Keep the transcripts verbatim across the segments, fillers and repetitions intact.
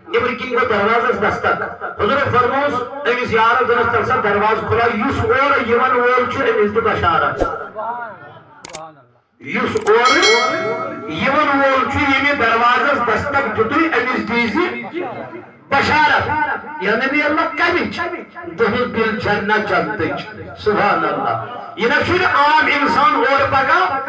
نیٚبرۍ کِنۍ گوٚو دروازس دستک۔ حضورو فرمووُس أمِس یارس، دوٚپنس، "تَلہٕ سا دروازٕ کھُلاو، یُس اورٕ یِوان وول چھُ، أمِس دِ بشارت۔" یُس اورٕ یِوان وول چھُ، ییٚمہِ دروازس دستک دیُتُے، أمِس دیٖزِ بشارت۔ یا نبی اللہ، کمِچ؟ دوٚپُن، "بالجنہ"، جنتٕچ۔ سبحان اللہ۔ یہِ نہ چھُنہٕ عام انسان اورٕ پکان۔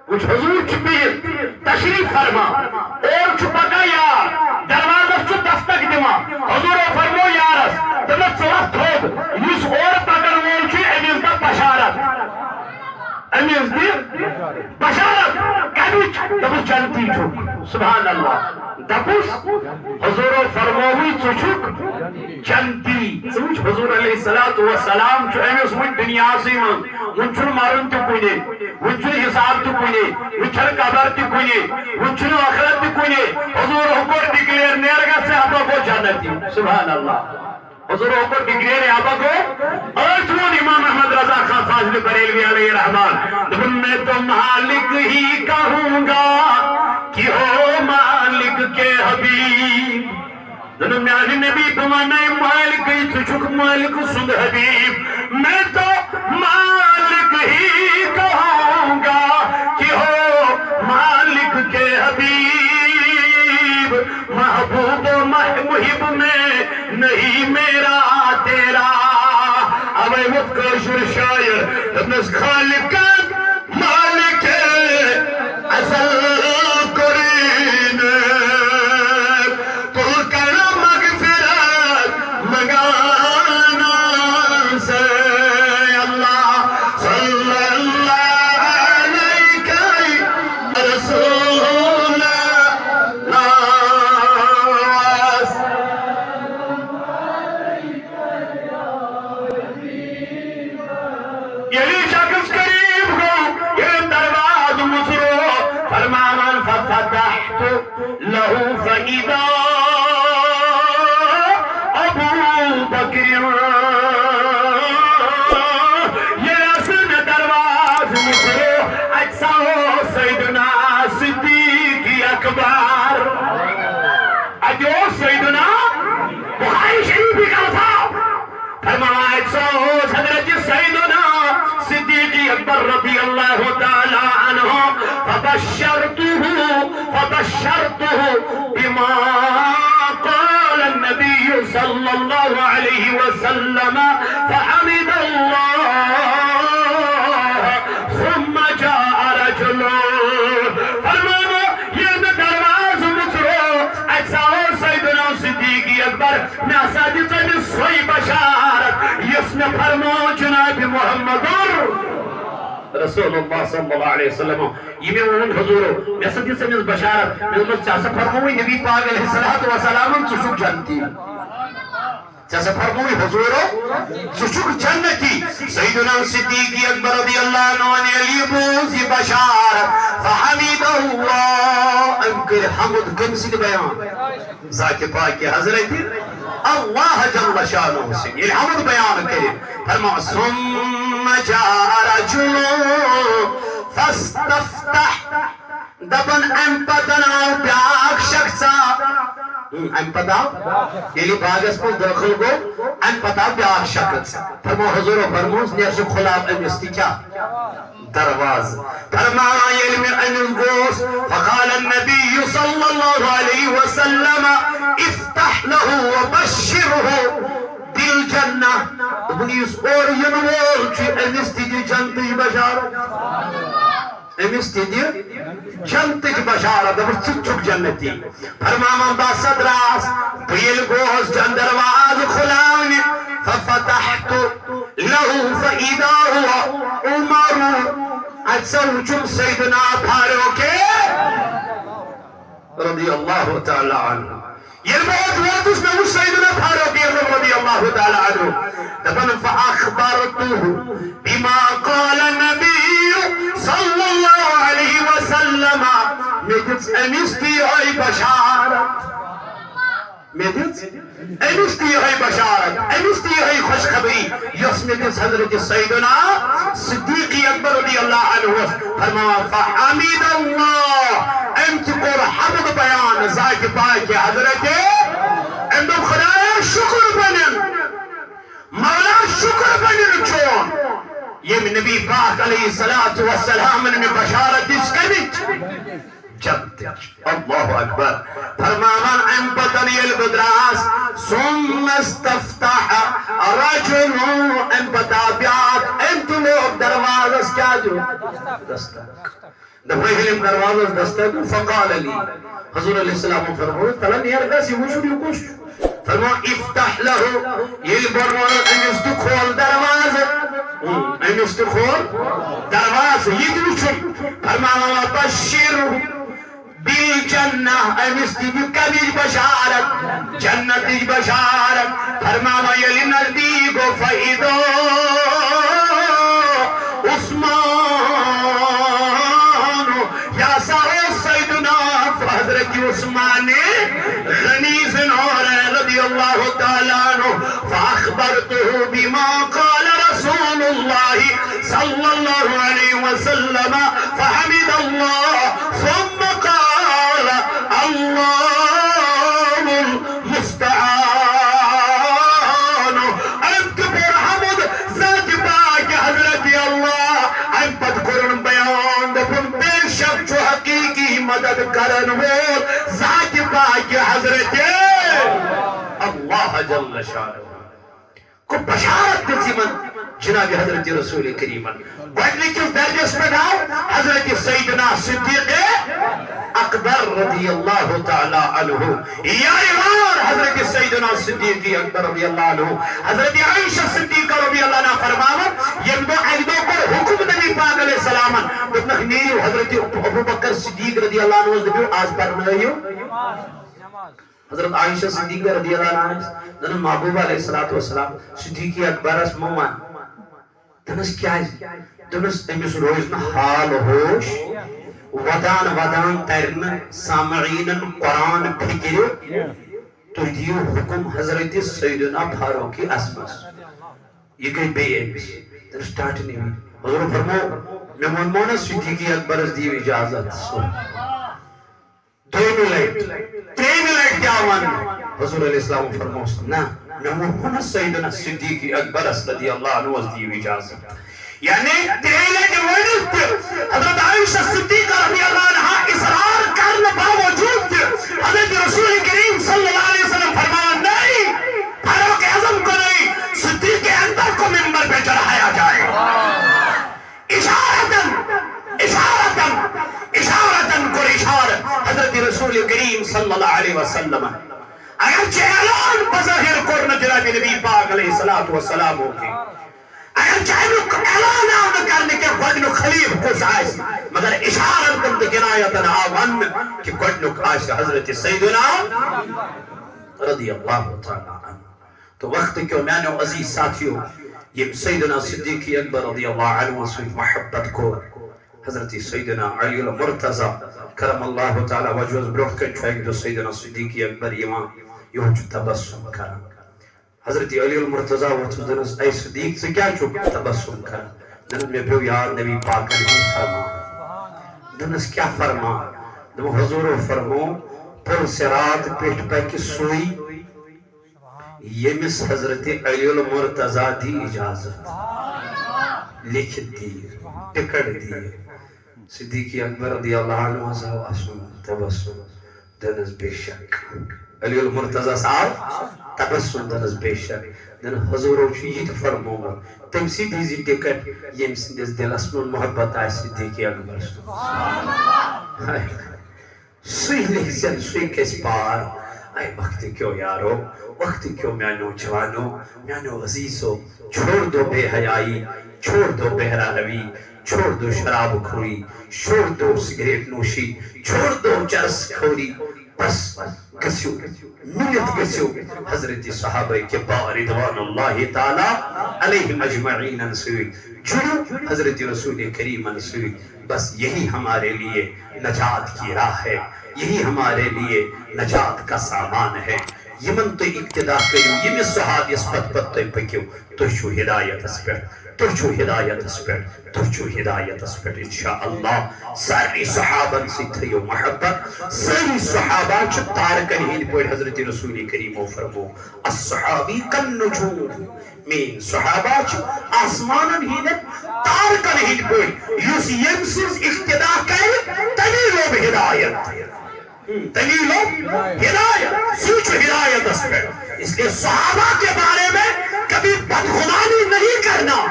وٕچھ، حضور چھُ بِہِتھ، تشریف فرما، اورٕ چھُ پکان یار، دروازس چھُ دستک دِوان۔ حضورو فرمو یارس، دوٚپنس، "ژٕ وَس تھوٚد، یُس اورٕ پکان وول چھُ، أمِس دِ بشارت۔" أمِس دِ بشارت۔ کَمِچ؟ دوٚپُس، "جنتی چھُکھ۔" سبحان اللہ۔ دوٚپُس، حضورو فرمووُے، "ژٕ چھُکھ جنتی۔" ژٕ وٕچھ، حضور علیہ الصلوۃ والسلام چھُ أمِس وٕنہِ دُنیاہسٕے منٛز، وٕنہِ چھُنہٕ مَرُن تہِ کُنے، وٕنہِ چھُنہٕ حساب تہِ کُنے، وٕنہِ چھَنہٕ قبر تہِ کُنے، وٕنہِ چھُنہٕ ٲخرت تہِ کُنے۔ حضورو کوٚر declare، "نیرٕ گژھ ژٕ ہسا گوٚو جنتی۔" سبحان اللہ۔ حضورو کوٚر declare، یہِ ہا گوٚو۔ أتھۍ ووٚن امام احمد رضا خان فاضل بریلوی علیہ الرحمان، دوٚپُن، "میں تو مالک ہی کہوں گا کہ ہو مالک کے حبیب۔" دوٚپُن، "میانہِ نبی، بہٕ وَنے مالکٕے، ژٕ چھُکھ مالک سُنٛد حبیب۔ میں تو مالک ہی کہوں گا کہ ہو مالک کے حبیب۔" محبوب و مح-، محب میں نہیں میرا تیرا۔ اوے ووت کٲشُر شاعر، دوٚپنَس، "خالقن مالک ازل کرین، تُل کر مغفرت منگانا سے اللہ، صلی اللہ علیک رسول اللہ۔" ییٚلہِ شخص قریب گوٚو، ییٚلہِ دروازٕ مُژروو، فرماوان، "ففتحت لہ فاذا ابو بکر۔" ییٚلہِ ہسا مےٚ دروازٕ مُژروو، اَتہِ سا اوس سیدنا صدیق اکبر۔ اَتہِ اوس سیدنا، بخاری شریفٕکۍ الفاظ۔ فرمایا، اَتہِ سا اوس حضرت سیدنا صدیق اکبر رضی اللہ تعالی عنہ، فبشرته، فبشرته بما قال النبي صلى الله عليه وسلم، فحمد الله، ثم جاء رجل۔ فرمایا، ییٚلہِ مےٚ دروازٕ مُژروو، اَتہِ سا اوس سیدنا صدیق اکبر، مےٚ ہسا دِژ أمِس سۄے بشارت، یۄس مےٚ فرمٲو جناب محمد رسول اللہ صلی اللہ علیہ وسلم۔ یہِ مےٚ ووٚن حضورو، مےٚ ہسا دِژ أمِس بشارت، مےٚ دوٚپمَس، "ژےٚ ہسا فرمووُے نبی پاک علیہ الصلوۃ والسلامن، ژٕ چھُکھ جنتی۔" ژےٚ ہسا فرمووُے حضورو، "ژٕ چھُکھ جنتی۔" سیدنا صدیق اکبر رضی اللہ عنہ ییٚلہِ یہِ بوٗز، یہِ بشارت، فحمد اللہ، أمۍ کٔر حمد کٔمۍ سٕنٛدِ بیان؟ ذات پاک حضرت اللہ جل شانہ سٕنٛدِ۔ ییٚلہِ حمد بیان کٔرِتھ، فرماو، ثم جاء رجل فاستفتح۔ دپان، امہِ پتہٕ آو بیاکھ شخصا۔ ہم، امہِ پتہٕ آو، ییٚلہِ باغس منٛز دٲخل گوٚو، امہِ پتہٕ آو بیاکھ شخص۔ فرمو حضورو فرموس، "نیر سا کھُلاو أمِس تہِ کیٛاہ؟ دروازٕ۔" فرماوان ییٚلہِ مےٚ أمِس گوس، فقال النبی صلی اللہ علیہ وسلم، "افتح لہ وبشرہ بالجنہ۔" دوٚپُن، یُس اورٕ یِنہٕ وول چھُ، أمِس تہِ دِ جنتٕچ بشارت۔ أمِس تہِ دِ جنتٕچ بشارت، دوٚپُس، "ژٕ تہِ چھُکھ جنتی۔" فرماوان، بہٕ ہسا دراس، بہٕ ییٚلہِ گوس جن دروازٕ کھُلاونہِ، ففتحت لہ فاذا ہوا عمر، اَتہِ سا وُچھُم سیدنا فاروق رضی اللہ تعالی عنہ۔ ییٚلہِ بہٕ اَتہِ ووتُس، مےٚ وُچھ سیدنا فاروق اعظم رضی اللہ تعالی عنہ۔ دَپان، فأخبرته بما قال النبي صلى الله عليه وسلم۔ مےٚ دِژ أمِس تہِ یِہوٚے بشارت۔ مےٚ دِژ أمِس تہِ یِہوٚے بشارت، أمِس تہِ یِہوٚے خوشخبری، یۄس مےٚ دِژ حضرت سیدنا صدیق اکبر رضی اللہ عنہ۔ فرماوان، فحمد اللہ، أمۍ تہِ کوٚر حمد بیان ذاتِ پاکہِ حضرت والسلام مےٚ بشارت دِژ کَمِچ؟ جنتٕچ۔ اللہ اکبر۔ فرماوان، اَمہِ پتہٕ ییٚلہِ بہٕ درٛاس، ثم استفتح رجل، اَمہِ پتہٕ آو بیٛاکھ، أمۍ تہِ لوگ دروازس کیٛاہ دیُن؟ دستک۔ دوٚپمَے، ییٚلہِ أمۍ دروازس دستک دیُن، فقال لي، حضور علیہ السلام فرموو، تلہ نیر گژھ، یہِ وٕچھُن یہِ کُس چھُ۔ فرموو، افتح له، ییٚلہِ بہٕ وَنہٕ أمِس تہِ کھول دروازٕ، اۭں، أمِس تہِ کھول دروازٕ، یہِ تہِ وٕچھُن۔ فرماوان، وبشره بالجنة، أمِس تہِ دِ کَمِچ بشارت؟ جنتٕچ بشارت۔ فرماوان، ییٚلہِ نزدیٖک گوٚو، فإذا عثمان، یہِ ہسا اوس سیدنا حضرت عثمان غنی ذی النورین رضی اللہ تعالی عنہ، فأخبرته بما قال رسول الله صلى الله عليه وسلم، فحمد الله، ثم قال، الله المستعان۔ أمۍ تہِ پوٚر حمد ذاتِ پاکِ حضرت اللہ۔ اَمہِ پتہٕ کوٚرُن بیان، دوٚپُن، بے شک چھُ حقیٖقی مدد کرن وول ذاتِ پاکِ حضرت اللہ جل شانہ۔ گوٚو بشارت دِژ یِمن جناب حضرت رسول کریمن۔ گۄڈٕنِکِس درجس پٮ۪ٹھ آو حضرت سیدنا صدیق اکبر رضی اللہ تعالی عنہ۔ یارِ وار حضرت سیدنا صدیق اکبر رضی اللہ عنہ۔ حضرت عائشہ صدیقہ رضی اللہ عنہا فرماوان، ییٚمہِ دۄہ اَکہِ دۄہ کوٚر حکم نبی پاک علیہ السلامن، دوٚپنکھ، نیٖرِو حضرت ابو بکر صدیق رضی اللہ عنہس دٔپِو، آز پرنٲیِو۔ حضرت عائشہ صدیقہ رضی اللہ عنہا ٲس دَپان، محبوب علیہ الصلوۃ والسلام، صدیق اکبرس مہ وَن۔ دوٚپنس، کیازِ؟ دوٚپنس، أمِس روزِ نہٕ حال ہوش، ودان ودان ترِ نہٕ سامعیٖنن قرآن فکرِ۔ تُہۍ دِیِو حکم حضرت سیدنا فاروق اعظمس۔ یہِ گٔے بیٚیہِ أمِس۔ دوٚپنس، ٹاٹھ نبی۔ حضور فرموو، مےٚ ووٚنمو نہ صدیق اکبرس دِیِو اجازت۔ دوٚیمہِ لٹہِ، ترٛیٚیِمہِ لٹہِ تہِ آو وننہٕ۔ حضور علیہ السلام فرمووس، نہ، مےٚ ووٚنمو نہ سیدنا صدیق اکبرس رضی اللہ عنہس دِیِو اجازت۔ یعنی ترٛیٚیہِ لٹہِ ؤنِتھ تہِ حضرت عائشہ صدیقہ رضی اللہ عنہا اصرار کرنہٕ باوجود تہِ حضرت رسول کریم صلی اللہ علیہ وسلم فرماوان، نہیں، فاروق اعظم کو نہیں، صدیق اکبر کو ممبر پہ چڑھایا جائے۔ اشارتن، اشارتن، اشارتن کوٚر اشارٕ حضرت رسول کریم صلی اللہ علیہ وسلم۔ اگرچہ اعلان بظاہر کوٚر نہٕ جناب نبی پاک علیہ الصلوۃ والسلام کینٛہہ، اگرچہ امیُک اعلان آو نہٕ کرنہٕ کینٛہہ، گۄڈٕنیُک خلیفہٕ کُس آسہِ، مگر اشارتن تہٕ کنایتن آو وننہٕ کہِ گۄڈٕنیُک آسہِ حضرت سیدنا رضی اللہ تعالیٰ عنہ۔ تو وقت کیو میانیو عزیز ساتھیو، یم سیدنا صدیق اکبر رضی اللہ عنہ سۭتۍ محبت کوٚر، حضرت سیدنا علی المرتضی کرم اللہ تعالیٰ وجہس برونٛہہ کنہِ چھُ اکہِ دۄہ سیدنا صدیق اکبر یِوان، یِہُنٛد چھُ تبسم کران۔ حضرت علی المرتضی ووٚتھُس، دوٚپنس، اے صدیق، ژٕ کیٛازِ چھُکھ تبسم کران؟ دوٚپنس، مےٚ پیوٚو یاد نبی پاکن ہُنٛد فرمان۔ دوٚپنس، کیٛاہ فرمان؟ دوٚپُن، حضوٗرو فرموو، پُل صراط پٮ۪ٹھ پکہِ سُے، ییٚمِس حضرت علی المرتضی دی اجازت، لیکھِتھ دی، ٹکٹ دی۔ صدیق اکبر رضی اللہ عنہ ہس آو اَسُن تبسم، دوٚپنس، بے شک۔ علی المرتضیٰ ہس آو تبسم، دوٚپنس، بے شک۔ دوٚپنس، حضورو چھُ یہِ تہِ فرمومُت، تٔمۍ سٕے دیٖزِ ٹکٹ، ییٚمۍ سٕنٛدِس دِلس منٛز محبت آسہِ صدیق اکبر سُنٛد۔ ہاے۔ سُے لیکھزٮ۪ن، سُے گژھِ پار۔ اے وقت کیو یارو، وقت کیو میانیو جوانو، میانیو عزیزو، چھوڑ دو بے حیائی، چھوڑ دو بہرہ روی، چھوڑ دو شراب خوری، چھوڑ دو سگریٹ نوشی، چھوڑ دو چرس خوری۔ بس گژھیو، ملت گژھیو حضرت صحابہ کبار رضوان اللہ تعالیٰ علیہم اجمعین سۭتۍ، جڑو حضرت رسول کریمن سۭتۍ۔ بس یہی ہمارے لیے نجات کی راہ ہے، یہی ہمارے لیے نجات کا سامان ہے، یِمن تُہۍ اقتدا کٔرِو، ییٚمِس صحابیَس پتہٕ پتہٕ تُہۍ پٔکِو، تُہۍ چھِو ہدایتس پٮ۪ٹھ، تُہۍ چھِو ہدایتس پٮ۪ٹھ، تُہۍ چھِو ہدایتس پٮ۪ٹھ۔ انشاءاللہ سارنٕے صحابن سۭتۍ تھٲیِو محبت۔ سٲری صحابہ چھِ تارکن ہٕنٛدۍ پٲٹھۍ۔ حضرت رسول کریمو فرمو، "الصحابی کالنجوم"، میٲنۍ صحابہ چھِ آسمانن ہٕنٛدٮ۪ن تارکن ہٕنٛدۍ پٲٹھۍ۔ یُس ییٚمۍ سٕنٛز اقتدا کرِ، تٔمی لوٚب ہدایت۔ تٔمی لوٚب ہدایت، سُے چھُ ہدایتس پٮ۪ٹھ۔ اس لیے صحابہ کے بارے میں کبھی بدگمانی نہیں کرنا۔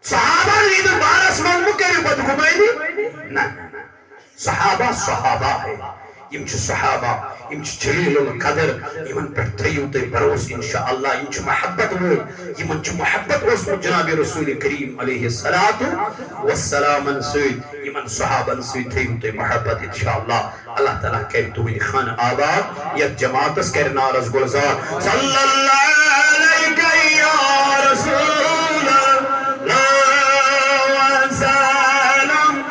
صحابہ ہٕنٛدِ بارس منٛز مہٕ کٔرِو بدگمٲنی۔ نہ، نہ، نہ۔ صحابہ صحابہ ہے۔ یِم چھِ صحابہ، یِم چھِ جلیل القدر، یِمن پٮ۪ٹھ تھٲیِو تُہۍ بھروسہٕ۔ انشاءاللہ یِم چھِ محبت وٲلۍ، یِمن چھِ محبت اوسمُت جناب رسول کریم علیہ الصلوۃ والسلامن سۭتۍ۔ یِمن صحابن سۭتۍ تھٲیِو تُہۍ محبت۔ انشاءاللہ اللہ تعالیٰ کرِ تُہنٛدِ خانہٕ آباد، یتھ جماعتس کرِ نارس گلزار۔ صلی اللہ علیک یا رسول اللہ وسلم۔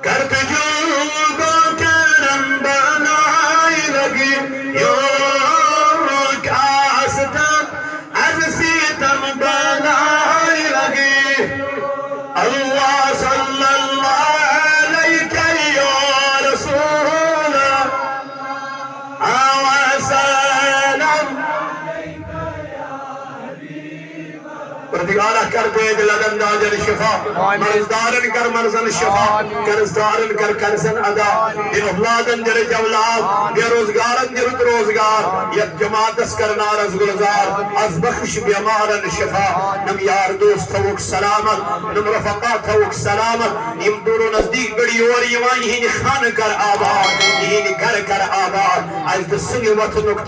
کرد جو با کرم بلائے لگی، یوں کاستم از ستم بلائے لگی۔ اللہ صلی اللہ علیک یا رسول اللہ وسلم۔ پروردگارا کر دے دل انداز شفا، آمین۔ مرضدارن کر مرضن شفا، آمین۔ قرضدارن کر قرضن ادا، بے اولادن دے رزق اولاد، بے روزگارن دے رزق روزگار، یتھ جماعتس کر نارس گلزار، از بخش بیمارن شفا، نم یار دوست تھوک سلامت، نم رفقا تھوک سلامت، یم دور و نزدیک گڑی یور یوان یہند خانہ کر آباد، یہند گھر کر آباد، از تہ سنگ وطنک